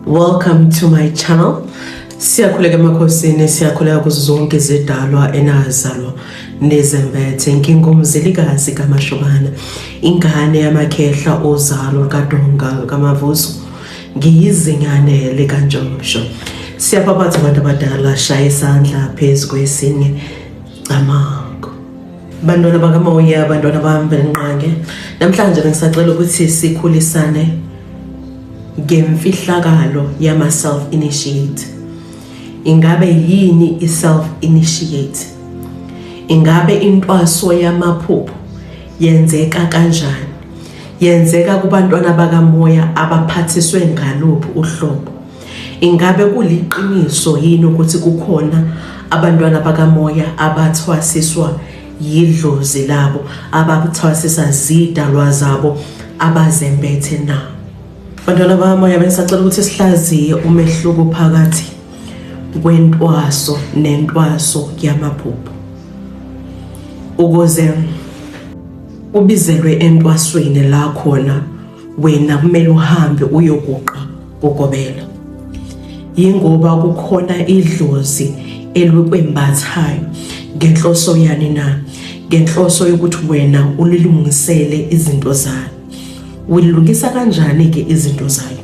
Welcome to my channel. Siyakhuleka emakhosini, siyakhuleka kuzo zonke izidalwa enazalwa nezembethe. Ngingumzilikazi kaMashobana, ingane yamakhehla ozalo kaDonga kaMavuso. Ngiyizingane likaNjomsho. Siyababatha abantu abadala, shaya isandla phezu kwesinye. Camago. Bantwana bakamoya, bantwana bami benqange. Namhlanje bengisacela ukuthi sikhulisane ngemfihlakalo yama self initiate. Ingabe yini i self initiate? Ingabe intwaso yamaphupho yenzeka kanjani? Yenzeka kubantwana bakamoya abaphathiswe ngaluphi uhlobo? Ingabe kuliqiniso yini ukuthi kukhona abantwana bakamoya abathwasiswa yidlozi labo, abathwasisa zidalwa zabo abazembethe na? Bantwana bakamoya, bengisacela ukuthi sihlaziye umehluko phakathi kwentwaso nentwaso yamaphupho ukuze ubizelwe entwasweni la khona wena kumele uhambe uyoguqa kugobela. Yingoba kukhona idlozi elikwembathayo ngenhloso yani na? Ngenhloso yokuthi wena ulilungisele izinto zayo. Ulilungisa kanjani ke izinto zayo?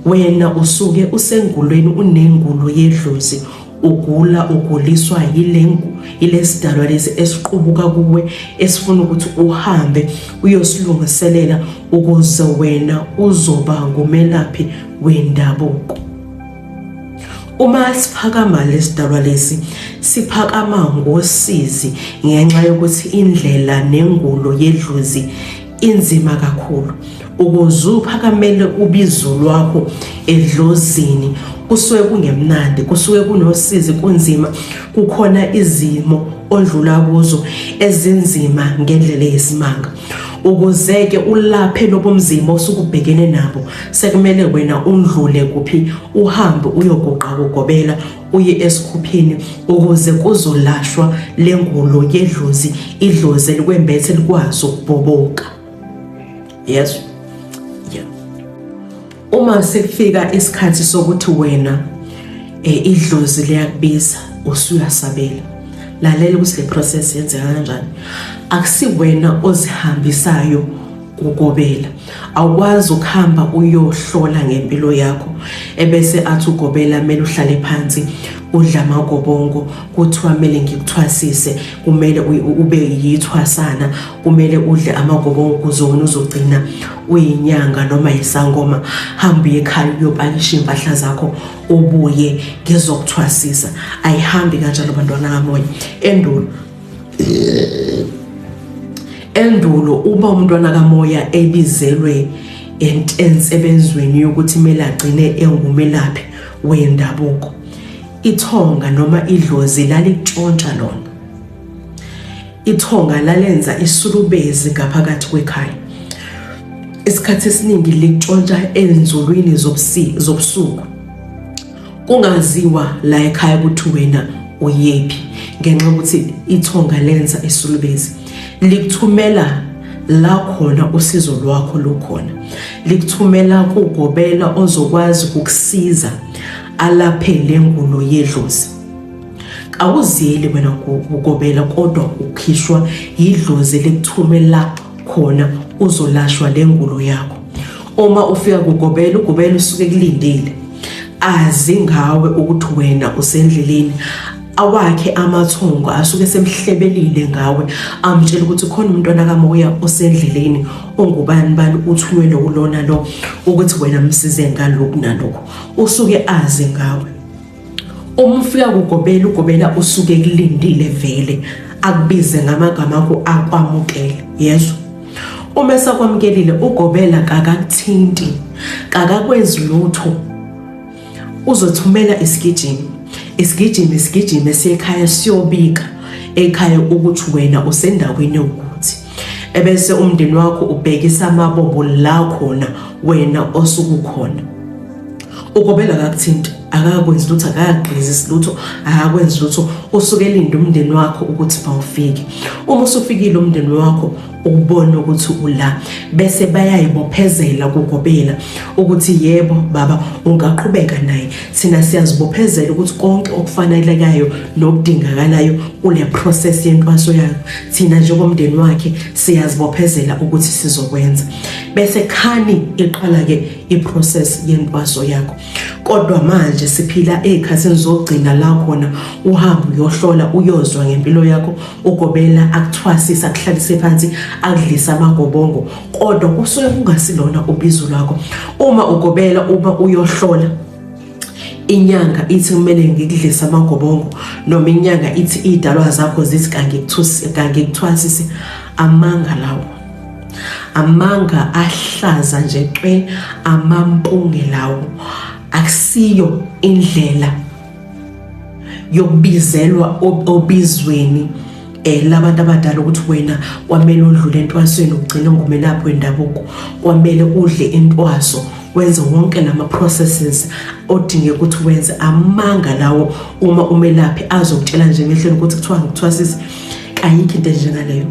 Wena usuke usengulweni, unengulo yedlozi, ugula uguliswa yilengu ilesidalwa lesi esiqubuka kuwe esifuna ukuthi uhambe uyosilungiselela ukuze wena uzoba ngumelaphi wendabuko. Uma siphakama lesidalwa lesi siphakama ngosizi ngenxa yokuthi indlela nengulo yedlozi inzima kakhulu. Ukuze uphakamele ubizo lwakho edlozini kusuke kungemnandi, kusuke kunosizi, kunzima, kukhona izimo odlula kuzo ezinzima ngendlela eyisimanga. Ukuze-ke ulaphe lobo mzima osuke ubhekene nabo, sekumele wena undlule kuphi, uhambe uyoguqa kugobela, uye esikhuphini ukuze kuzolashwa lengulo yedlozi, idlozi elikwembethe likwazi ukubhoboka. Yes. Yeah. Uma sekufika isikhathi sokuthi wena idlozi liyakubiza, usuyasabela. Lalela ukuthi le process yenzeka kanjani. Akusiwena ozihambisayo kugobela. Awukwazi ukuhamba uyohlola ngempilo yakho ebese athi ugobela kumele uhlale phansi udla amagobongo, kuthiwa kumele ngikuthwasise, kumele ube yithwasana, kumele udle amagobongo ukuze wena uzogcina uyinyanga noma yisangoma. Hamba uye ekhaya uyopakisha iy'mpahla zakho ubuye ngizokuthwasisa. Ayihambi kanjalo bantwana kamoya. Endulo endulo uma umntwana kamoya ebizelwe ensebenzweni yokuthi kumele agcine engumelaphi wendabuko, ithonga noma idlozi lalitshontsha lona. Ithonga lalenza isulubezi ngaphakathi kwekhaya. Isikhathi esiningi litshontsha enzulwini zobusuku, kungaziwa la ekhaya ukuthi wena uyephi, ngenxa yokuthi ithonga lenza isulubezi likuthumela la khona usizo lwakho lukhona, likuthumela kugobela ozokwazi ukukusiza alaphe le ngulo yedlozi. Awuziyeli wena kugobela, kodwa ukhishwa yidlozi likuthumela khona uzolashwa le ngulo yakho. Uma ufika kugobela, ugobela usuke kulindile, azi ngawe ukuthi wena usendleleni. Awakhe amathongo asuke semhlebelile ngawe, amtshela ukuthi khona umntwana kamoya osendleleni ongubani bani, uthunyelwe kulona lo ukuthi wena msize ngalokhu nalokhu. Usuke azi ngawe. Uma ufika kugobela, ugobela usuke kulindile vele, akubize ngamagama akho, akwamukele. Yezwa? Uma esakwamukelile ugobela kakakuthinti, kakakwenzi lutho. Uzothumela isigijimi, isigijimi isigijimi esiyekhaya siyobika ekhaya ukuthi wena usendaweni yokuthi, ebese umndeni wakho ubhekisa amabobo la khona wena osukukhona. Ugobela kakuthinti. Akakwenzi lutho, akakagqizisi lutho, akakwenzi lutho. Usuke elinde umndeni wakho ukuthi bawufike. Uma usufikile umndeni wakho ukubona ukuthi ula, bese bayayibophezela kugobela ukuthi yebo baba ungaqhubeka naye, thina siyazibophezela ukuthi konke okufanelekayo nokudingakalayo kule process yentwaso yakho thina njengomndeni wakhe siyazibophezela ukuthi sizokwenza. Bese khani iqala ke iprocess yentwaso yakho. Kodwa manje siphila ezikhathini zokugcina la khona uhamba uyohlola uyozwa ngempilo yakho, ugobela akuthwasisa akuhlalise phansi akudlisa amagobongo, kodwa kusuke kungasilona ubizo lwakho. Uma ugobela uma uyohlola, inyanga ithi kumele ngikudlise amagobongo, noma inyanga ithi idalwa zakho zithi kangikuthwasise, amanga lawo, amanga ahlaza nje qe, amampunge lawo. Akusiyo indlela yokubizelwa obizweni labantu abadala ukuthi wena kwamele udlule entwasweni ugcine ngumelaphi wendabuko, kwamele udle intwaso wenze wonke lama processes odinge ukuthi wenze. Amanga lawo. Uma umelaphi azokutshela nje emehlweni ukuthi kuthiwa ngikuthwasise, kayikho into enjengaleyo,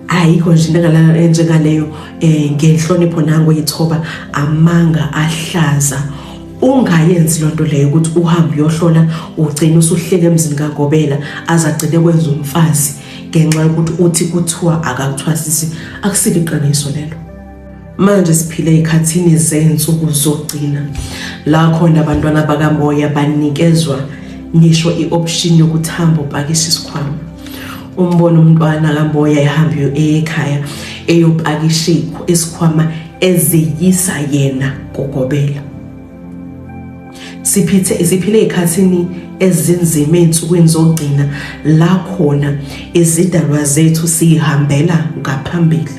ayikho nje into enjengaleyo. Ngenhlonipho nangoyithoba, amanga ahlaza. Ungayenzi lonto leyo ukuthi uhambe uyohlola ugcine usuhlele emzini kagobela azagcine kwenza umfazi ngenxa yokuthi uthi kuthiwa akakuthwasisi. Akusilo iqiniso lelo. Manje siphile ezikhathini zensuku zokugcina la khona abantwana bakamoya banikezwa ngisho i-option yokuthi hamba upakishe isikhwama. Umbona umntwana kamoya ehambe ekhaya eyopakisha isikhwama eziyisa yena kogobela. Siphithe siphile ezikhathini ezinzima ezinsukwini zokugcina la khona izidalwa zethu sihambela ngaphambili,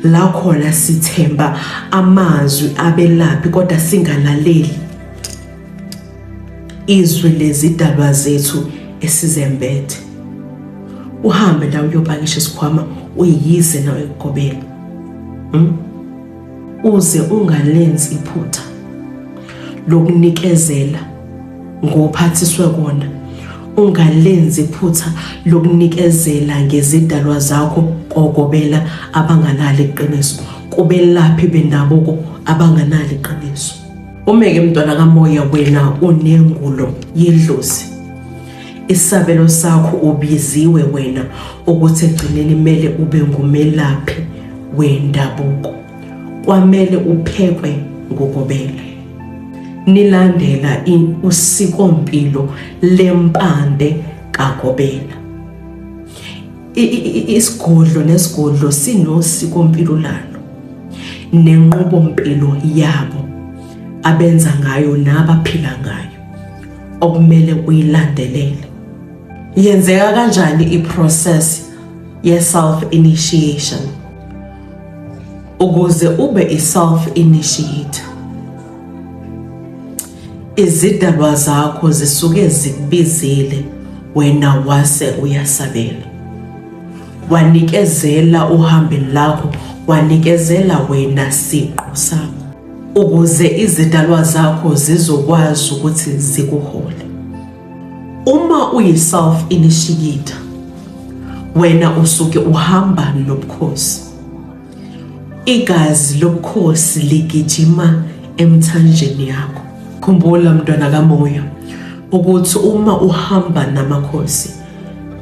la khona sithemba amazwi abelaphi kodwa singalaleli izwi lezidalwa zethu esizembethe. Uhambe la uyopakisha isikhwama uyize nawe ekugobela, Uze ungalenzi iphutha lokunikezela ngophathiswe kona, ungalenzi iphutha lokunikezela ngezidalwa zakho kogobela abanganalo iqiniso, kubelaphi bendabuko abanganalo iqiniso. Umeke mntwana kamoya, wena unengulo yedlozi, isabelo sakho ubiziwe wena ukuthi egcineni kumele ube ngumelaphi wendabuko, kwamele uphekwe ngokobela nilandela usikompilo lempande kagobela. Isigodlo nesigodlo sinosikompilo lalo nenqubompilo yabo abenza ngayo nabaphila ngayo okumele uyilandelele. Yenzeka kanjani iprocess ye-self initiation? Ukuze ube i-self initiator, izidalwa zakho zisuke zikubizile, wena wase uyasabela, wanikezela uhambeni lakho, wanikezela wena siqu sakho ukuze izidalwa zakho zizokwazi ukuthi zikuhole. Uma uyi-self initiator, wena usuke uhamba nobukhosi, igazi lobukhosi ligijima emthanjeni yakho. Khumbula mntwana kamoya ukuthi uma uhamba namakhosi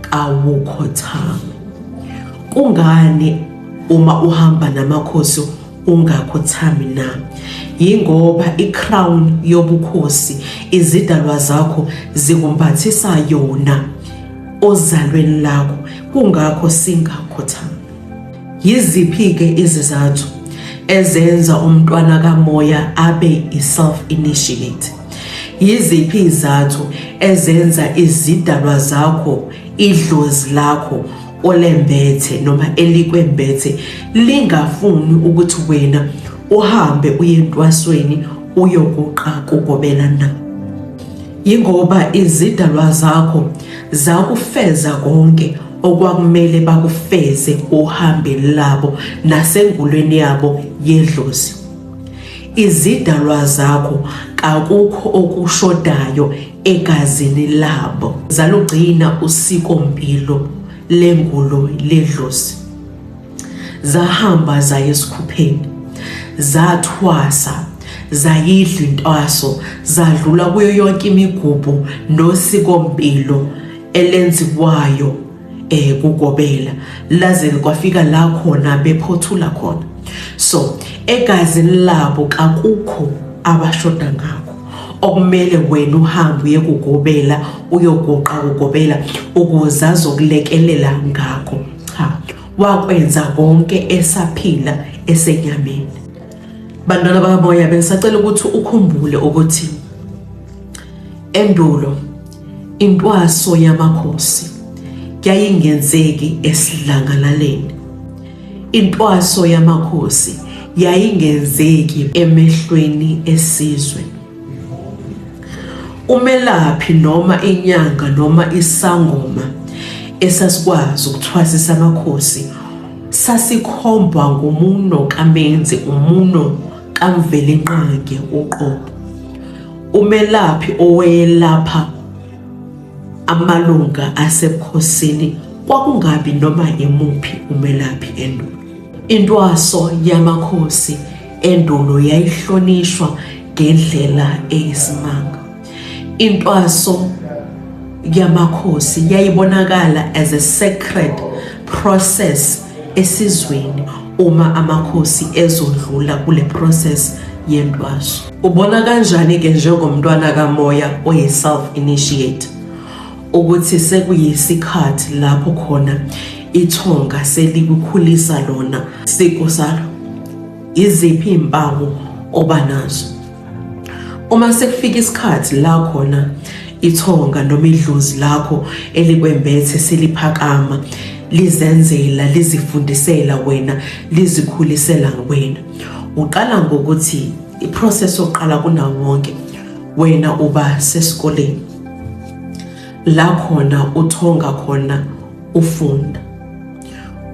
kawukhothami. Kungani uma uhamba namakhosi ungakhothami na? Yingoba icrown yobukhosi izidalwa zakho zikumbathisa yona ozalweni lakho, kungakho singakhothami. Yiziphi-ke izizathu ezenza umntwana kamoya abe i-self initiate? Yiziphi izathu ezenza izidalwa zakho, idlozi lakho olembethe noma elikwembethe lingafuni ukuthi wena uhambe uye entwasweni uyokuqa kugobela na? Yingoba izidalwa zakho zakufeza konke okwakumele bakufeze ohambeni labo nasengulweni yabo yedlozi. Izidalwa zakho Kakukho okushodayo egazini labo. Zalugcina usikompilo lengulo ledlozi. Zahamba zaya esikhupheni, zathwasa, zayidla intwaso, zadlula kuyo yonke imigubho nosikompilo elenziwayo kugobela, laze kwafika la khona bephothula khona. So egazini labo kakukho abashoda ngakho okumele wena uhambe uye kugobela, uyoguqa kugobela ukuze azokulekelela ngakho. Cha, wakwenza konke esaphila esenyameni. Bantwana bakamoya, bengisacela ukuthi ukhumbule ukuthi endulo intwaso yamakhosi yayingenzeki esidlangalaleni. Intwaso yamakhosi yayingenzeki emehlweni esizwe. Umelaphi noma inyanga noma isangoma esasikwazi ukuthwasisa amakhosi sasikhombwa ngumuno kaMenzi, umuno kaMvelinqangi uqobo. Umelaphi oweyelapha amalunga asebukhosini kwakungabi noma imuphi umelaphi endulo. Intwaso yamakhosi endulo yayihlonishwa ngendlela eyisimanga. Intwaso yamakhosi yayibonakala as a sacred process esizweni uma amakhosi ezodlula kule process yentwaso. Ubona kanjani-ke njengomntwana kamoya oyi-self-initiate ukuthi sekuyisikhathi lapho khona ithonga selikukhulisa lona siqu salo? Iziphi iy'mpawu oba nazo uma sekufika isikhathi la khona ithonga noma idlozi lakho elikwembethe seliphakama, lizenzela, lizifundisela wena, lizikhulisela wena? Uqala ngokuthi iprocess yokuqala kunawo wonke, wena uba sesikoleni la khona uthonga khona, ufunda,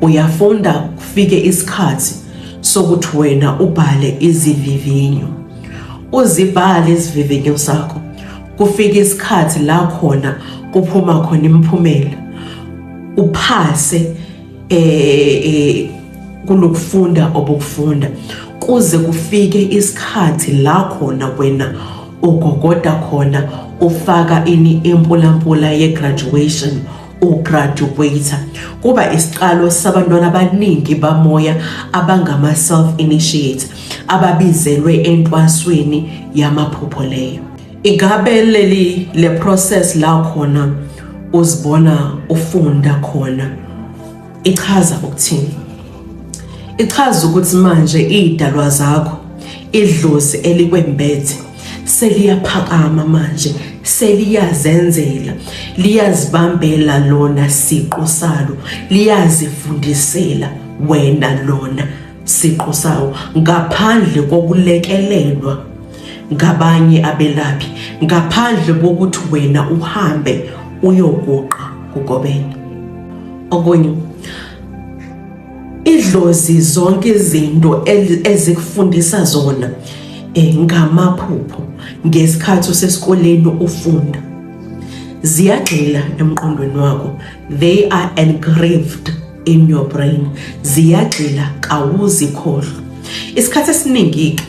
uyafunda, kufike isikhathi sokuthi wena ubhale izivivinyo, uzibhale izivivinyo zakho, kufike isikhathi la khona kuphuma khona imiphumela, uphase kulokufunda obukufunda, kuze kufike isikhathi la khona wena ugogoda khona, ufaka ini impulampula ye-graduation, ugraduate. Kuba isiqalo sabantwana abaningi bamoya abangama self initiate ababizelwe entwasweni yamaphupho leyo. Ingabe leli le process la khona uzibona ufunda khona ichaza ukuthini? Ichaza ukuthi manje idalwa zakho, idlozi elikwembethe, seliyaphakama manje, seliyazenzela, liyazibambela lona siqu salo, liyazifundisela wena lona siqu sawo ngaphandle kokulekelelwa ngabanye abelaphi, ngaphandle kokuthi wena uhambe uyoguqa kugobela. Okunye, idlozi zonke izinto ezikufundisa zona ngamaphupho ngesikhathi usesikoleni ufunda ziyagxila emqondweni wakho. They are engraved in your brain, ziyagxila, kawuzikhohlwa. Isikhathi esiningi-ke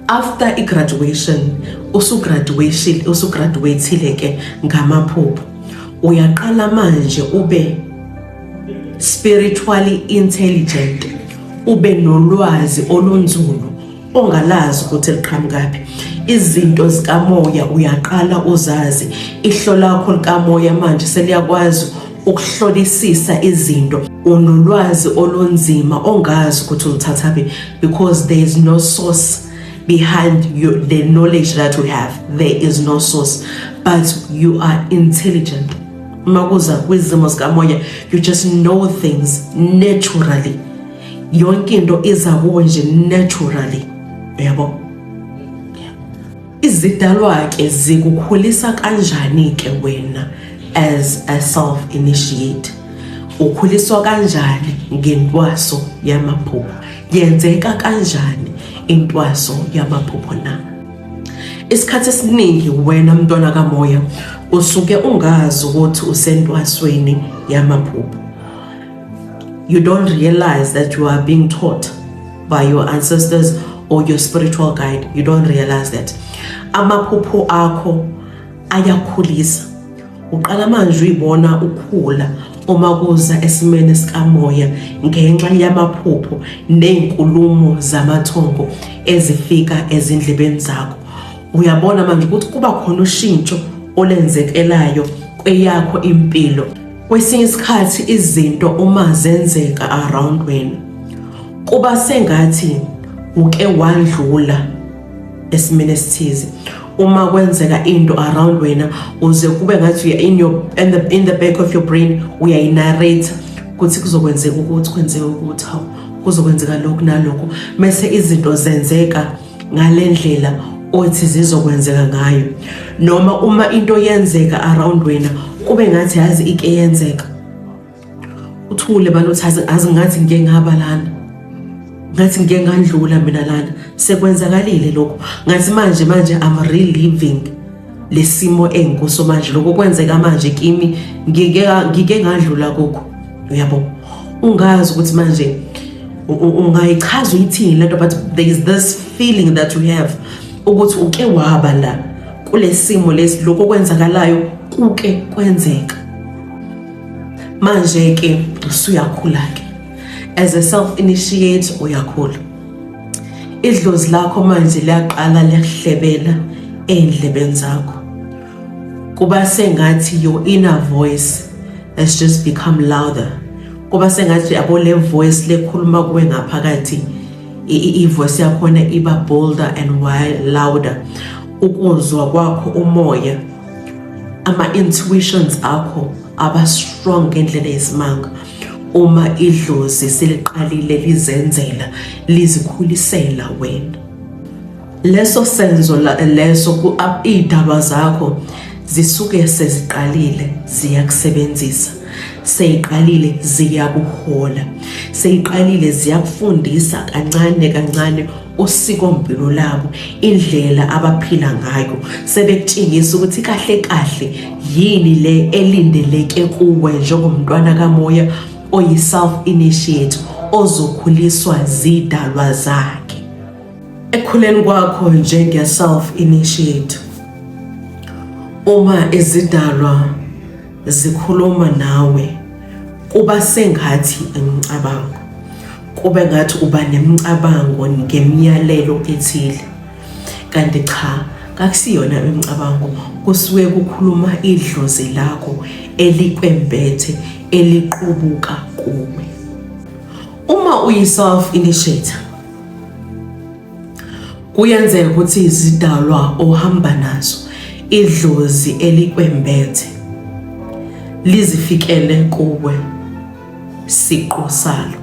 after i-graduation, usugraduation, usugraduateile ke ngamaphupho, uyaqala manje ube spiritually intelligent, ube nolwazi olunzulu ongalazi ukuthi liqhamukaphi. Izinto zikamoya uyaqala uzazi, ihlo lakho likamoya manje seliyakwazi ukuhlolisisa izinto, unolwazi olunzima ongazi ukuthi ulithathaphi, because there is no source behind you, the knowledge that you have. There is no source, but you are intelligent. Uma kuza kwizimo zikamoya, you just know things naturally. Yonke into iza kuwe nje naturally, uyabo? Izidalwa-ke zikukhulisa kanjani-ke wena as a self initiate? Ukhuliswa kanjani ngentwaso yamaphupho? Yenzeka kanjani intwaso yamaphupho na? Isikhathi esiningi wena mntwana kamoya usuke ungazi ukuthi usentwasweni yamaphupho. You don't realize that you are being taught by your ancestors or your spiritual guide. You don't realize that. Amaphupho akho ayakhulisa. Uqala manje uyibona ukhula uma kuza esimeni sikamoya ngenxa yamaphupho nezinkulumo zamathongo ezifika ezindlebeni zakho. Uyabona manje ukuthi kuba khona ushintsho olenzekelayo kweyakho impilo. Kwesinye isikhathi izinto uma zenzeka around wena kuba sengathi uke wandlula esimeni esithize. Uma kwenzeka into around wena uze kube ngathi in the back of your brain uyayinarrate ukuthi kuzokwenzeka ukuthi kwenzeka ukuthi hawu kuzokwenzeka lokhu nalokhu, mese izinto zenzeka ngale ndlela othi zizokwenzeka ngayo. Noma uma into yenzeka around wena kube ngathi yazi ike yenzeka, uthule bani uthi azi ngathi ngike ngaba lana, ngathi ngike ngandlula mina lana, sekwenzakalile lokho, ngathi manje I'm reliving lesimo engikuso manje, lokho kwenzeka manje kimi, ngike ngadlula kukho. Uyabo, ungazi ukuthi manje ungayichaza uyithini lento, but there is this feeling that you have ukuthi uke waba la kulesimo lesi, lokho kwenzakalayo kuke kwenzeka. Manje ke usuyakhula ke as a self initiate, uyakhula, idlozi lakho manje liyaqala liyakuhlebela ey'ndlebeni zakho, kuba sengathi your inner voice has just become louder, kuba sengathi yabo le voice lekhuluma kuwe ngaphakathi, i-voice yakhona iba bolder and louder. Ukuzwa kwakho umoya, ama-intuitions akho aba strong ngendlela yesimanga uma idlozi seliqalile lizenzela, lizikhulisela wena. Leso senzo leso, iy'daba zakho zisuke seziqalile ziyakusebenzisa, seyiqalile ziyakuhola, seyiqalile ziyakufundisa kancane kancane usikompilo labo, indlela abaphila ngayo, sebekutshengisa ukuthi kahle kahle yini le elindeleke kuwe njengomntwana kamoya oyi-self initiate ozokhuliswa zidalwa zakhe. Ekukhuleni kwakho njenge-self initiate, uma izidalwa zikhuluma nawe kuba sengathi imicabango, kube ngathi uba nemicabango ngemiyalelo ethile, kanti cha, kakusiyona imicabango, kusuke kukhuluma idlozi lakho elikwembethe eliqubuka kuwe. Uma uyi-self initiator, kuyenzeka ukuthi izidalwa ohamba nazo, idlozi elikwembethe, lizifikele kuwe siqu salo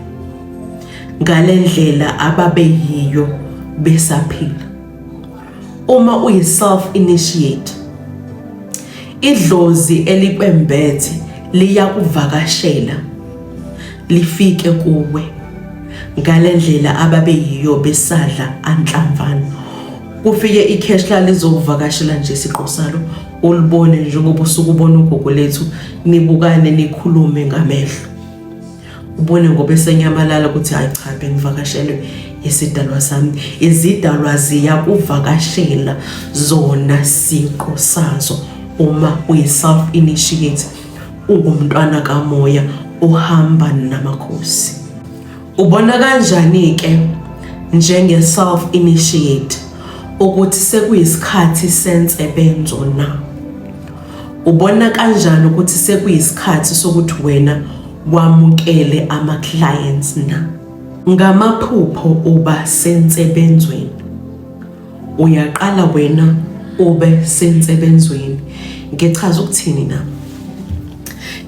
ngale ndlela ababeyiyo besaphila. Uma uyi-self initiate, idlozi elikwembethe liyakuvakashela, lifike kuwe ngale ndlela ababeyiyo besadla anhlamvana. Kufike ikhehla lizokuvakashela nje siqu salo, ulibone njengoba usuke ubona ugogo lethu, nibukane nikhulume ngamehlo, ubone ngoba esenyamalala ukuthi hayi cha, bengivakashelwe isidalwa sami. Izidalwa ziyakuvakashela zona siqu sazo uma uyi-self initiate, ungumntwana kamoya uhamba namakhosi. Ubona kanjani-ke njenge-self initiate ukuthi sekuyisikhathi sensebenzo na? Ubona kanjani ukuthi sekuyisikhathi sokuthi wena wamukele ama-clients na? Ngamaphupho uba sensebenzweni. Uyaqala wena ube sensebenzweni. Ngichaza ukuthini na?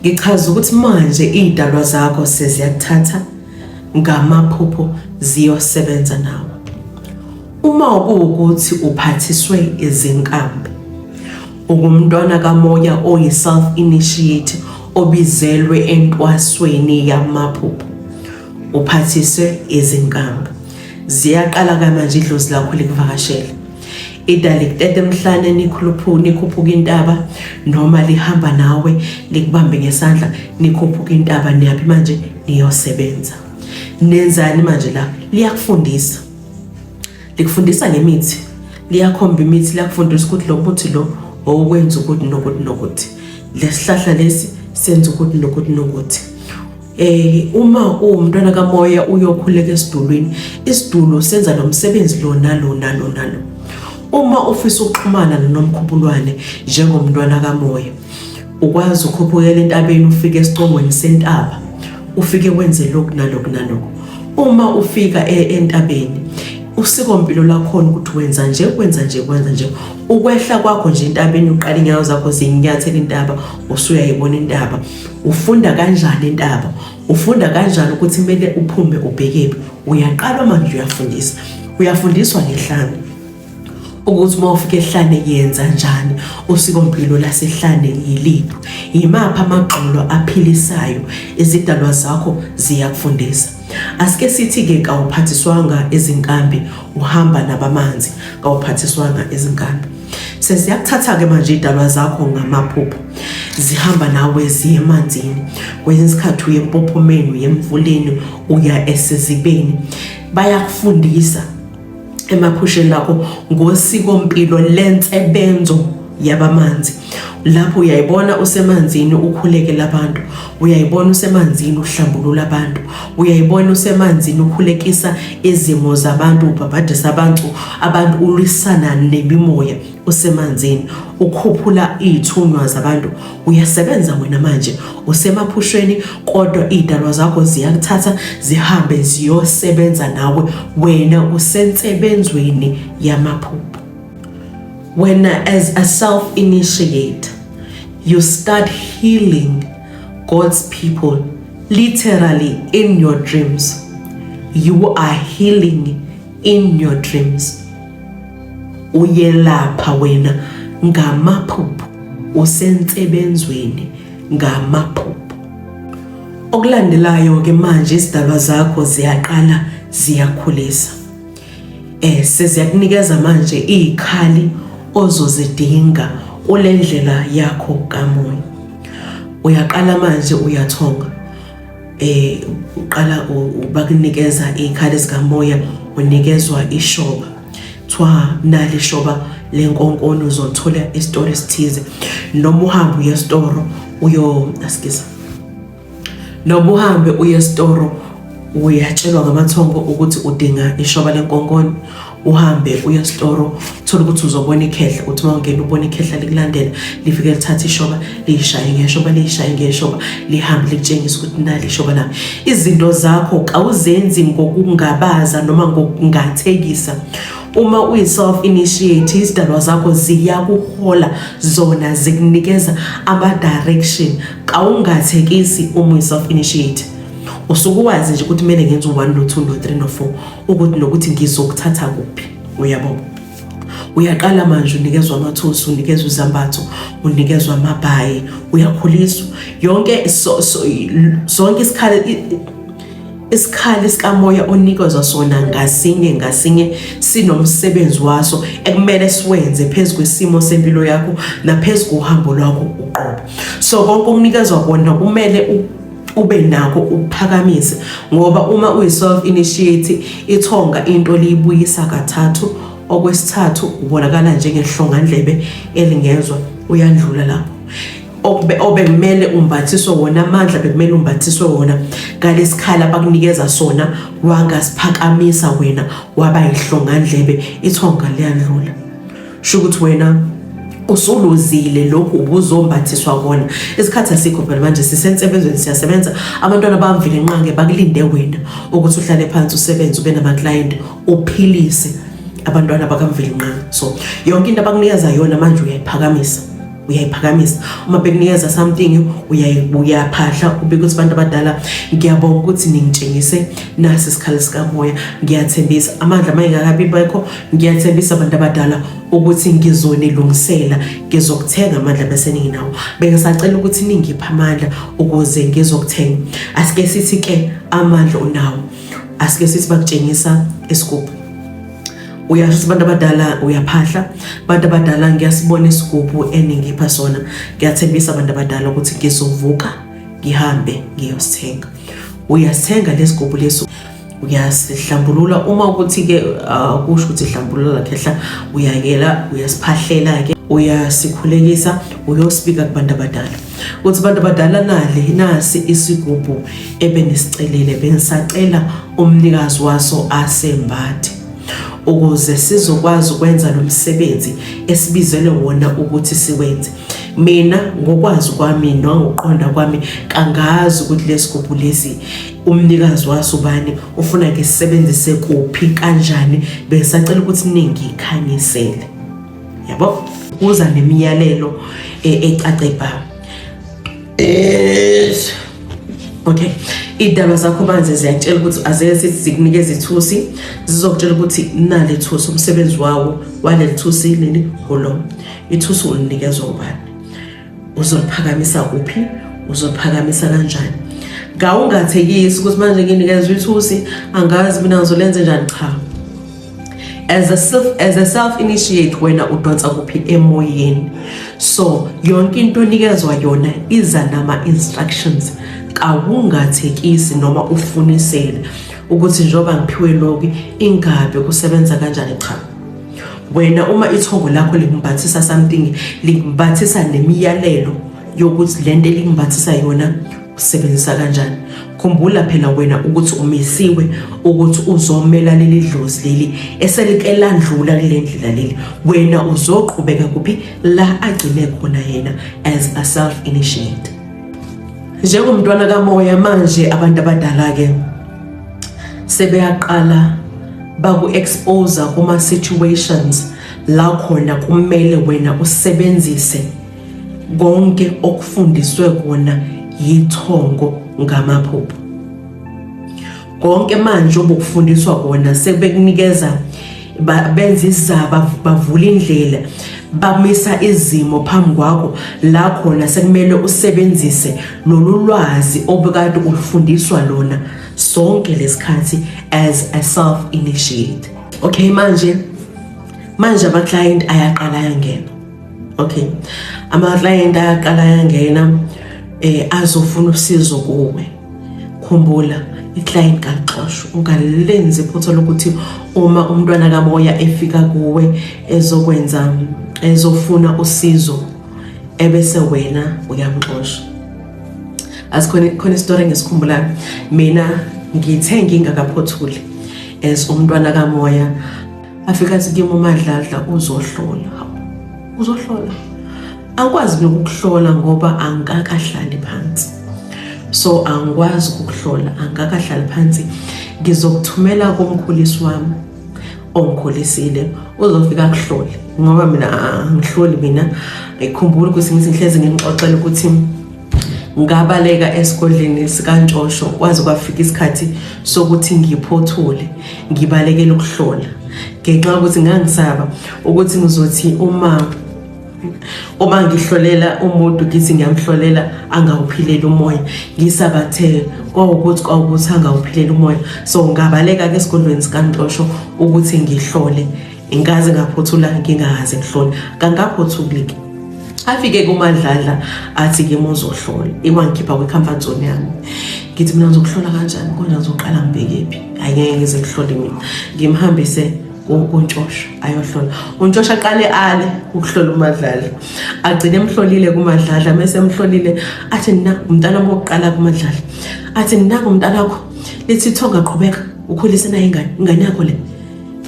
Ngichaza ukuthi manje iy'dalwa zakho seziyakuthatha ngamaphupho ziyosebenza nawe. Uma kuwukuthi uphathiswe izinkambi, ungumntwana kamoya oyi-self initiate obizelwe entwasweni yamaphupho, uphathiswe izinkambi, ziyaqala kamanje idlozi lakho likuvakashela. Ida likuteta emhlane nikhuluphu nikhuphuka intaba noma lihamba nawe likubambe ngesandla nikhuphuka intaba niyaphi manje niyosebenza. Nenzani manje la? Liyakufundisa. Likufundisa ngemithi. Liyakhomba imithi liyakufundisa ukuthi lo muthi lo owenza ukuthi nokuthi nokuthi. Lesihlahla lesi senza ukuthi nokuthi nokuthi. Uma uwumntwana kamoya uyokhuleka esidulwini, isidulo senza lo msebenzi lo nalo nalo nalo. Uma ufisa ukuxhumana noNomkhubulwane njengomntwana kamoya, ukwazi ukukhuphukela entabeni ufike esicongweni sentaba, ufike wenze lokhu nalokhu nalokhu. Uma ufika entabeni, usikompilo lakhona ukuthi wenza nje, wenza nje, wenza nje. Ukwehla kwakho nje entabeni uqala inyawo zakho zinyathela intaba, usuyayibona intaba. Ufunda kanjani intaba? Ufunda kanjani ukuthi kumele uphume ubhekephi? Uyaqala manje uyafundisa. Uyafundiswa ngehlane. Ukuthi uma ufika ehlane yenza njani? Usikompilo lasehlane yiliphi? Yimaphi amagxolo aphilisayo? Izidalwa zakho ziyakufundisa. Asike sithi-ke kawuphathiswanga izinkambi, uhamba nabamanzi, kawuphathiswanga izinkambi. Seziyakuthatha-ke manje iy'dalwa zakho ngamaphupho, zihamba nawe ziye emanzini. Kwesinye isikhathi uye empophomeni, uye emfuleni, uya esizibeni. Bayakufundisa emaphusheni lakho ngosikompilo lensebenzo yabamanzi. Lapho uyayibona usemanzini ukhulekela abantu, uyayibona usemanzini uhlambulula abantu, uyayibona usemanzini ukhulekisa izimo zabantu, ubhabhadisa abantu, abantu ulwisana nemimoya usemanzini, ukhuphula iy'thunywa zabantu. Uyasebenza wena manje usemaphushweni, kodwa iy'dalwa zakho ziyakuthatha zihambe ziyosebenza nawe, wena usensebenzweni yamaphupho. Wena as a self-initiate, you start healing God's people literally in your dreams. You are healing in your dreams. Uyelapha wena ngamaphupho, usensebenzweni ngamaphupho. Okulandelayo ke manje izidalwa zakho ziyaqala ziyakhulisa. Seziyakunikeza manje izikhali ozozidinga kule ndlela yakho kamoya. Uyaqala manje uyathonga. Uqala bakunikeza izikhali zikamoya, unikezwa ishoba. Kuthiwa nali ishoba lenkonkoni uzolithola esitolo esithize, noma uhambe uye esitoro uyo askiza. Noma uhambe uye esitoro uyatshelwa ngamathongo ukuthi udinga ishoba lenkonkoni, uhambe uye esitoro uthole ukuthi uzobona ikhehla, uthi uma ungena ubona ikhehla likulandela, lifike lithathe ishoba liyishaye ngeshoba, liyishaye ngeshoba, lihambe likutshengisa ukuthi nali ishoba lami. Izinto zakho kawuzenzi ngokungabaza noma ngokungathekisa. Uma uyi-self initiate, izidalwa zakho ziyakuhola zona, zikunikeza ama-direction. Kawungathekisi uma uyi-self initiate. Usuke wazi nje ukuthi kumele ngenze u-1 no-2 no-3 no-4, ukuthi nokuthi ngizokuthatha kuphi. Uyabo? Uyaqala manje unikezwa amathusi, unikezwa izambatho, unikezwa amabhayi, uyakhuliswa. Yonke sonke isikhali isikhali sikamoya onikezwa sona ngasinye ngasinye sinomsebenzi waso ekumele siwenze phezu kwesimo sempilo yakho naphezu kohambo lwakho uqobo. So konke okunikezwa kona kumele ube nakho ukuphakamise, ngoba uma uyi-self initiate ithonga into liyibuyisa kathathu, okwesithathu ubonakala njengehlongandlebe elingezwa, uyandlula lapho. Obekumele umbathiswe wona amandla, bekumele umbathiswe wona ngalesikhala abakunikeza sona, wangasiphakamisa wena waba yihlongandlebe, ithonga liyandlula. Sho ukuthi wena usuluzile lokhu ubuzombathiswa kona. Isikhathi asikho phela manje, sisensebenzweni, siyasebenza. Abantwana bamvile nqange bakulinde wena ukuthi uhlale phansi usebenze, ube namaklayenti, uphilise abantwana bakaMvelinqangi. So yonke into abakunikeza yona manje uyayiphakamisa, uyayiphakamisa. Uma bekunikeza something uyaphahla, ubike ukuthi abantu abadala ngiyabonga ukuthi ningitshengise nasi isikhali sikamoya, ngiyathembisa amandla mayengakabi bekho, ngiyathembisa abantu abadala ukuthi ngizonilungisela, ngizokuthenga amandla bese ninginawo. Bengisacela ukuthi ningiphe amandla ukuze ngizokuthenga. Asike sithi ke amandla unawo, asike sithi bakutshengisa isigubhu. Uyasho ukuthi abantu abadala uyaphahla, abantu abadala ngiyasibona isigubhu eningipha sona, ngiyathembisa abantu abadala ukuthi ngizovuka ngihambe ngiyosithenga. Uyasithenga lesigubhu leso, uyasihlambulula. Uma ukuthi-ke akusho ukuthi hlambulula khehla, uyakela uyasiphahlela-ke, uyasikhulekisa, uyosibika kubantu abadala ukuthi abantu abadala nale nasi isigubhu ebenisicelile, bengisacela umnikazi waso asembathe ukuze sizokwazi ukwenza lo msebenzi esibizelwe wona ukuthi siwenze. Mina ngokwazi kwami nangokuqonda kwami kangazi ukuthi lesigubhu lesi umnikazi waso ubani, ufuna ngisebenzise kuphi kanjani, bengisacela ukuthi ningikhanyisele. Yabo, uza nemiyalelo ecace bha. Okay, iy'dalwa zakho manje ziyakutshela ukuthi azeke sithi zikunikeza ithusi, zizokutshela ukuthi nali thusi, umsebenzi wawo waleli thusi leli ngulo. Ithusi ulinikezwa ubani, uzoliphakamisa kuphi, uzoliphakamisa kanjani. Ngawungathekisi ukuthi manje nginikezwe ithusi angazi mina ngizolenza njani. Cha, as a self initiate wena udonsa kuphi emoyeni, so yonke into onikezwa yona iza nama instructions. Kawungathekisi noma ufunisele ukuthi njengoba ngiphiwe lokhu ingabe kusebenza kanjani. Cha, wena uma ithongo lakho likumbathisa something, likumbathisa nemiyalelo yokuthi lento elikumbathisa yona usebenzisa kanjani. Khumbula phela wena ukuthi umisiwe ukuthi uzomela leli dlozi leli eselike landlula kule ndlela leli, wena uzoqhubeka kuphi la agcine khona yena as a self initiate njengomntwana kamoya. Manje abantu abadala ke sebeyaqala baku-expose kuma situations la khona kumele wena usebenzise konke okufundiswe kona yithongo ngamaphupho. Konke manje obukufundiswa kona sebekunikeza, benza izaba, bavula indlela, bamisa izimo phambi kwakho la khona sekumele usebenzise lolu lwazi obukade ulufundiswa lona sonke lesikhathi as a self initiate. Okay, manje ama client ayaqala ayangena. Okay, ama client ayaqala ayangena azofuna usizo kuwe. Khumbula, i-client kalixoshwa. Ungalenzi iphutha lokuthi uma umntwana kamoya efika kuwe ezokwenza, ezofuna usizo, ebese wena uyamxosha. Asikhona khona isitori engisikhumbulayo mina. Ngithe ngingakaphothuli as umntwana kamoya, afika athi kimi uMadladla uzohlola. Uzohlola, angikwazi nokukuhlola ngoba angikakahlali phansi, so angikwazi ukukuhlola, angikakahlali phansi. Ngizokuthumela komkhulisi wami ongikhulisile, uzofika akuhlole ngoba mina angihloli. Mina ngikhumbula ukuthi ngithi ngihlezi ngimxoxela ukuthi ngabaleka esigodleni sikaNtshosho kwaze kwafika isikhathi sokuthi ngiphothule, ngibalekele ukuhlola ngenxa yokuthi ngangisaba ukuthi ngizothi uma ngihlolela umuntu, ngithi ngiyamhlolela, angawuphileli umoya. Ngisabathe kwawukuthi angawuphilela umoya, so ngabaleka-ke esigodlweni sikaNtosho ukuthi ngihlole. Ngaze ngaphothula ngingaze ngihlole, kangaphothuli-ke. Afike kuMadladla athi ke uzohlola, iwangikhipha kwi-comfort zone yami. Ngithi mina ngizokuhlola kanjani konje, ngizoqala ngibhekephi? Hayi, ngeke ngize ngihlole mina. Ngimhambise kuNtshosho ayohlola. UNtshosho aqale ale ukuhlola uMadladla, agcine emhlolile kuMadladla. Mese emhlolile athi, "Nina umntana wami wokuqala kuMadladla." Athi, "Nina umntanakho, lithi ithonga qhubeka ukhulise nayo ingane, ingane yakho le."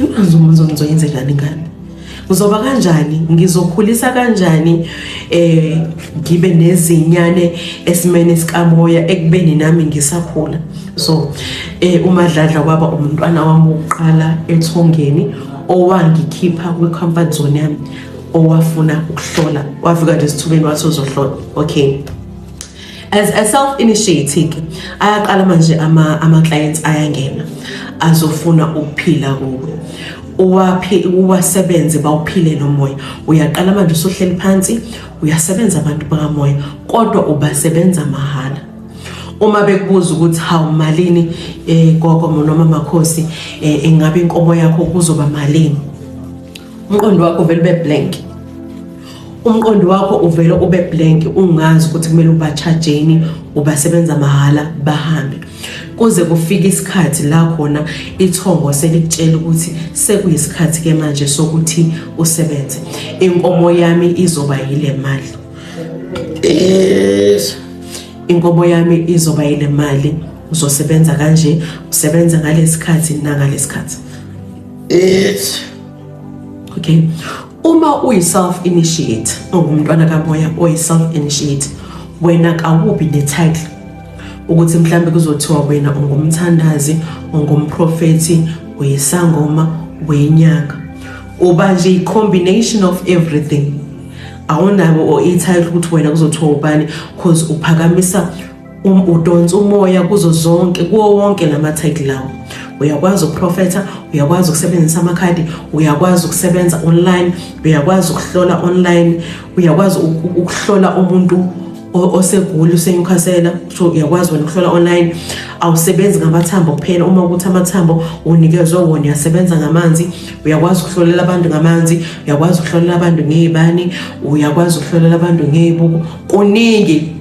Ngizoyenze njani ingane? Ngizoba kanjani, ngizokhulisa kanjani, ngibe nezinyane esimene sikamoya ekubeni nami ngisakhula? So uMadladla kwaba umntwana wami wokuqala ethongeni owangikhipha kwi-comfort zone yami, owafuna ukuhlola. Wafika nje esithubeni wathi uzohlola. Okay, as a self initiated ayaqala manje ama clients ayangena azofuna ukuphila kuwe, uwaphi uwasebenze, bawuphile lo moya. Uyaqala manje usuhleli phansi uyasebenza abantu bakamoya, kodwa ubasebenza mahhala. Uma bekubuza ukuthi hawu malini gogo noma makhosi, ingabe inkomo yakho kuzoba malini, umqondo wakho uvele ube blank, umqondo wakho uvele ube blank, ungazi ukuthi kumele ubachajeni, ubasebenza mahhala, bahambe kuze kufike isikhathi la khona ithongo selikutshela ukuthi sekuyisikhathi ke manje sokuthi usebenze. Inkomo yami izoba yile mali, inkomo yami izoba yile mali, uzosebenza kanje, usebenza ngalesikhathi nangalesikhathi. Okay, uma uyi-self initiate, ungumntwana kamoya oyi-self initiate, wena kawubi ne-title ukuthi mhlambe kuzothiwa wena ungumthandazi, ungumprofethi, uyisangoma, uyinyanga. Uba nje i-combination of everything. Awunabo or i-title ukuthi wena kuzothiwa ubani, cause uphakamisa, udonsa umoya kuzo zonke, kuwo wonke lama-title lawo. Uyakwazi ukuprofetha, uyakwazi ukusebenzisa amakhadi, uyakwazi ukusebenza online, uyakwazi ukuhlola online, uyakwazi ukuhlola umuntu osegula, useNewcastle, so uyakwazi wena ukuhlola online. Awusebenzi ngamathambo kuphela. Uma ukuthi amathambo unikezwe wona, uyasebenza ngamanzi, uyakwazi ukuhlolela abantu ngamanzi, uyakwazi ukuhlolela abantu ngey'bani, uyakwazi ukuhlolela abantu ngey'buko, kuningi.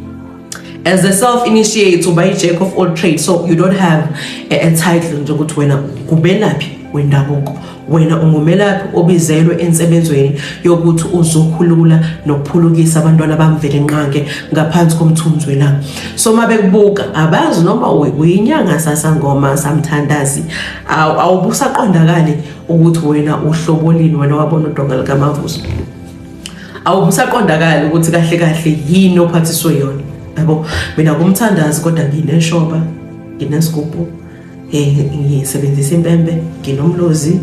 As a self initiate uba i-jack of all trades, so you don't have a title nje ukuthi wena ngumelaphi wendabuko. Wena ungumelaphi obizelwe ensebenzweni yokuthi uzokhulula nokuphulukisa abantwana baMvelinqange ngaphansi komthunzi welanga. So uma bekubuka abazi noma uyinyanga, sasangoma, samthandazi, awubusaqondakali ukuthi wena uhlobolini. Wena wabona udonga likaMavuso, awubusaqondakali ukuthi kahle kahle yini ophathiswe yona, yabo. Mina kumthandazi, kodwa ngineshoba, nginesigubhu, ngisebenzisa impembe, nginomlozi,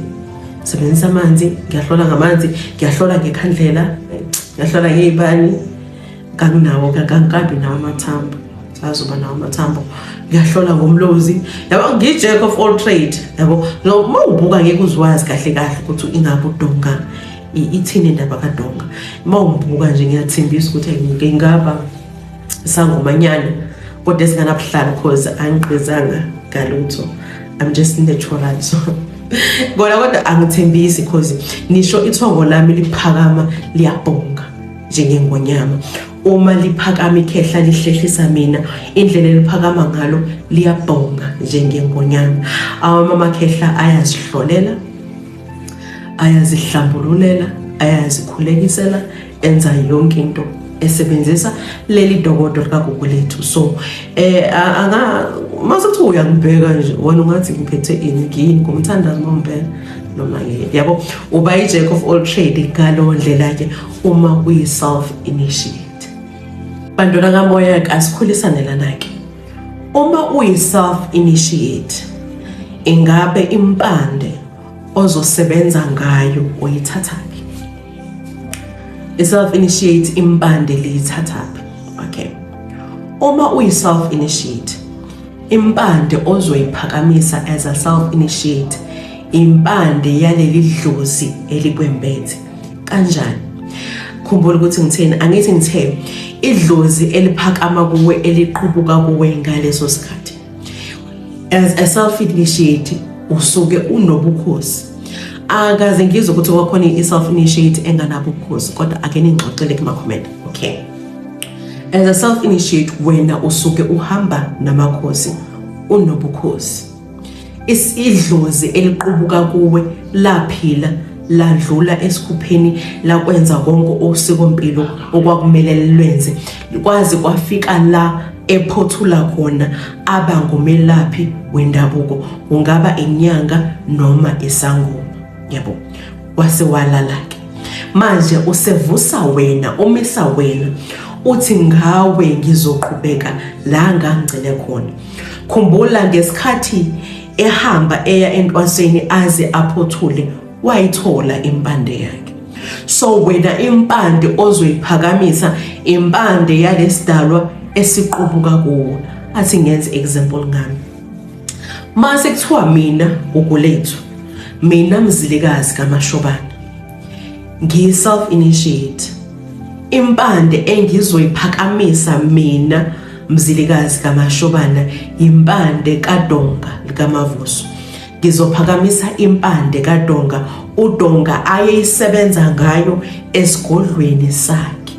sebenzisa amanzi, ngiyahlola ngamanzi, ngiyahlola ngekhandlela, ngiyahlola ngey'bani. Kanginawo, kangikabi nawo amathambo, sazoba nawo amathambo. Ngiyahlola ngomlozi, yabo, ngiyi-jack of all trade, yabo. No, uma ubuka ngeke uzwazi kahle kahle ukuthi ingabe udonga ithini indaba kadonga. Uma ungibuka nje, ngiyathembisa ukuthi ngingaba sangomanyana kodwa esinganabuhlalo, cause angigqizanga ngalutho, I'm just natural. So kona kodwa angithembisi, cause nisho ithongo lami liphakama liyabhonga njengengonyama. Uma liphakama ikhehla lihlehlisa mina, indlela eliphakama ngalo liyabhonga njengengonyama. Awamakhehla ayazihlolela, ayazihlambululela, ayazikhulekisela, enza yonke into esebenzisa leli dokodo likagogo lethu. So anga mase kuthiwa uyangibheka nje wena, ungathi ngiphethe ini, ngiyini, ngumthandazi uma ngibheka noma ngiyini, yabo. Uba i-jack of all trade ngalowo ndlela-ke uma uyi-self initiate. Bantwana kamoya-ke, asikhulisane lana-ke. Uma uyi-self initiate, ingabe impande ozosebenza ngayo uyithathaphi? I-self initiate impande liyithathaphi? Okay, uma uyi-self initiate, impande ozoyiphakamisa as a self initiate, impande yaleli dlozi elikwembethe. Kanjani? Khumbula ukuthi ngitheni. Angithi ngithe idlozi eliphakama kuwe, eliqubuka kuwe ngaleso sikhathi. As a self initiate usuke unobukhosi. Akaze ngizwe ukuthi kwakhona i-self initiate enganabo ubukhosi, kodwa ake ningixoxele kuma-comment. Okay, as a self initiate wena usuke uhamba namakhosi, unobukhosi. Isidlozi eliqubuka kuwe laphila, ladlula esikhupheni, lakwenza konke osikompilo okwakumele lwenze, kwaze kwafika la ephothula khona, aba ngumelaphi wendabuko, kungaba inyanga noma isangoma, yabo. Wase walala ke manje, usevusa wena, umisa wena, uthi ngawe ngizoqhubeka la ngangigcine khona. Khumbula ngesikhathi ehamba eya entwaseni aze aphothule, wayithola impande yakhe. So wena impande ozoyiphakamisa, impande yalesidalwa esiqubuka kuwo. Athi ngenze example ngami. Mase kuthiwa mina uGulethu, mina Mzilikazi kaMashobana, ngiyi-self initiate, impande engizoyiphakamisa mina Mzilikazi kaMashobana yimpande kaDonga likaMavuso. Ngizophakamisa impande kaDonga, uDonga ayeyisebenza ngayo esigodlweni sakhe.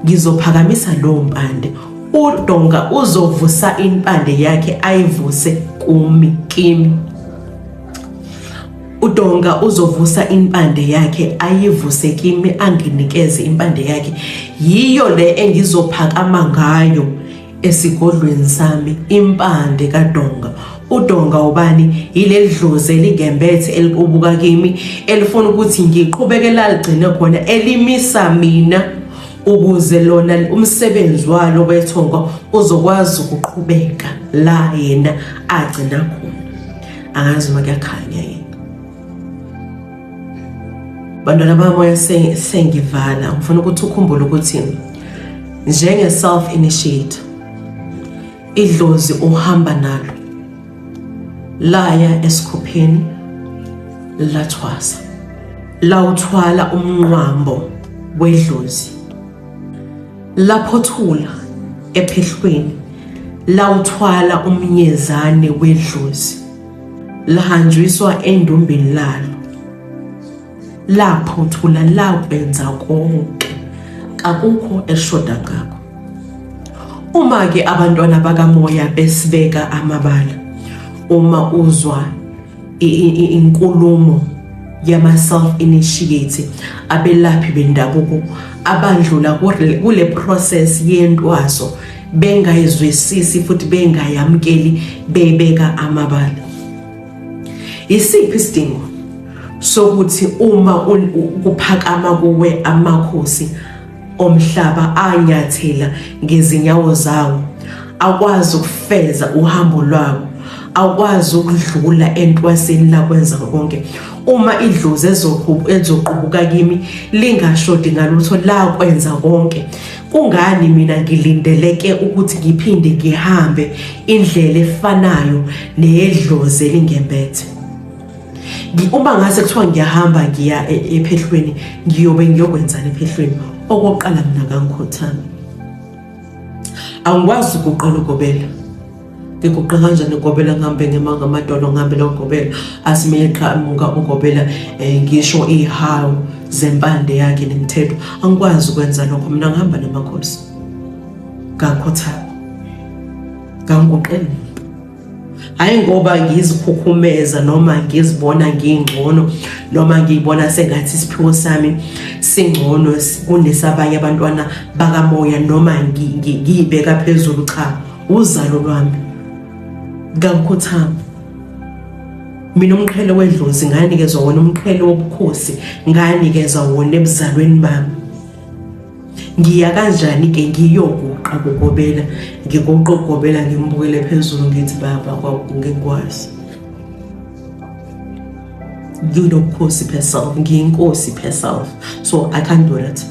Ngizophakamisa lowo mpande, uDonga uzovusa impande yakhe ayivuse kumi kimi. UDonga uzovusa impande yakhe ayivuse kimi anginikeze impande yakhe. Yiyo le engizophakama ngayo esigodlweni sami, impande kaDonga. UDonga ubani? Yileli dlozi elingembethe eliqubuka kimi elifuna ukuthi ngiqhubeke laligcine khona, elimisa mina ukuze lona umsebenzi walo wethongo uzokwazi ukuqhubeka la yena agcina khona. Angazi uma kuyakhanya yini. Bantwana bamoya, sengivala, ngifuna ukuthi ukhumbule ukuthi njenge self initiate idlozi uhamba nalo laya esikhupheni lathwasa, lawuthwala umnqwambo wedlozi, laphothula ephehlweni lawuthwala umnyezane wedlozi, lahanjiswa endumbeni lalo, laphothula, lakwenza konke, kakukho eshoda ngakho. Uma-ke abantwana bakamoya besibeka amabala, uma uzwa inkulumo yama-self initiate abelaphi bendabuko abandlula kule process yentwaso bengayizwisisi futhi bengayamukeli bebeka amabala, isiphi isidingo sokuthi uma kuphakama kuwe amakhosi omhlaba anyathela ngezinyawo zawo akwazi ukufeza uhambo lwawo, akwazi ukudlula entwaseni lakwenza konke, uma idlozi ezoqubuka kimi lingashodi ngalutho lakwenza konke, kungani mina ngilindeleke ukuthi ngiphinde ngihambe indlela efanayo neyedlozi elingembethe? Uma ngase kuthiwa ngiyahamba ngiya ephehlweni, ngiyobe ngiyokwenzani ephehlweni? Okokuqala, mina kangikhothami, angikwazi ukuqala ugobela. Ngiguqa kanjani ugobela? Ngihambe ngema ngamadolo, ngihambe logobela asimele qhamuka ugobela, ngisho ihawu zempande yakhe nemithetho. Angikwazi ukwenza lokho mina, ngihamba namakhosi. Ngakhothama, ngangiguqela, hhayi ngoba ngizikhukhumeza noma ngizibona ngingcono noma ngiyibona sengathi isiphiwo sami singcono kunesabanye abantwana bakamoya noma ngiyibeka phezulu. Cha, uzalo lwami. Ngangikhothama mina, umqhele wedlozi nganikezwa wona, umqhele wobukhosi nganikezwa wona ebuzalweni bami. Ngiya kanjani ke ngiyoguqa kugobela, ngiguqa ukugobela, ngimbukele phezulu, ngithi baba ngikwazi nginobukhosi per self, ngiyinkosi per self, so I can't do that.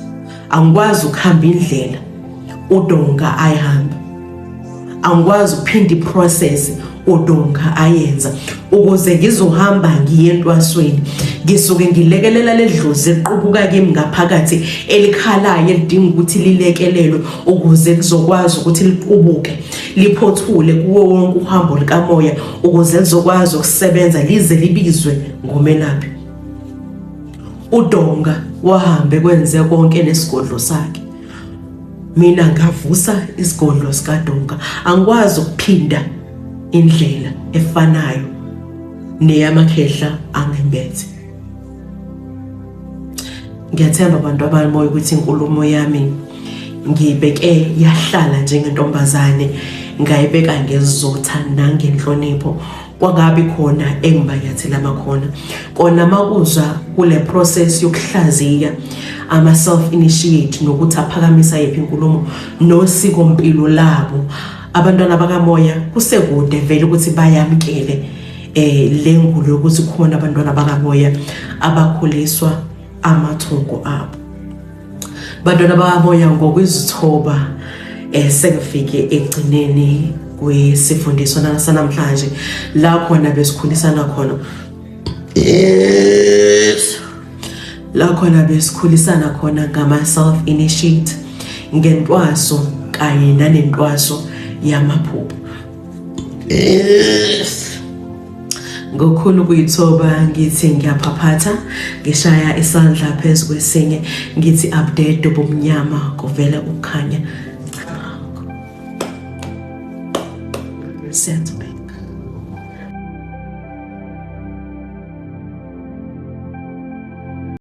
Angikwazi ukuhamba indlela uDonga ayihamba, angikwazi ukuphinda iprocess uDonga ayenza ukuze ngizohamba ngiye entwasweni. Ngisuke ngilekelela ledlozi equbuka kimi ngaphakathi elikhalayo elidinga ukuthi lilekelelwe ukuze kuzokwazi ukuthi liqubuke liphothule kuwo wonke uhambo likamoya ukuze lizokwazi ukusebenza lize libizwe ngomelaphi. UDonga wahambe kwenze konke nesigodlo sakhe, mina ngavusa isigodlo sikaDonga. Angikwazi ukuphinda indlela efanayo neyamakhehla angembethe. Ngiyathemba abantu abamoya ukuthi inkulumo yami ngiyibeke yahlala njengentombazane, ngayibeka ngezotha nangenhlonipho, kwangabi khona engibanyathela amakhona kona makuzwa kule process yokuhlaziya ama self initiate nokuthi aphakamisa yiphi inkulumo nosiko mpilo labo. Abantwana bakamoya kusekude vele ukuthi bayamkele le ngulo yokuthi khona abantwana bakamoya abakhuliswa amathongo abo. Bantwana bakamoya, ngokuzithoba sengifike ekugcineni kwesifundiso sanamhlanje la khona besikhulisana khona, yes, la khona besikhulisana khona ngama self initiate ngentwaso. kanye nanentwaso yamaphupho. Ngokhulu ukuyithoba ngithi ngiyaphaphatha, ngishaya isandla phezu kwesinye, ngithi abdedo bomnyama kuvele ukukhanya. Siyathola.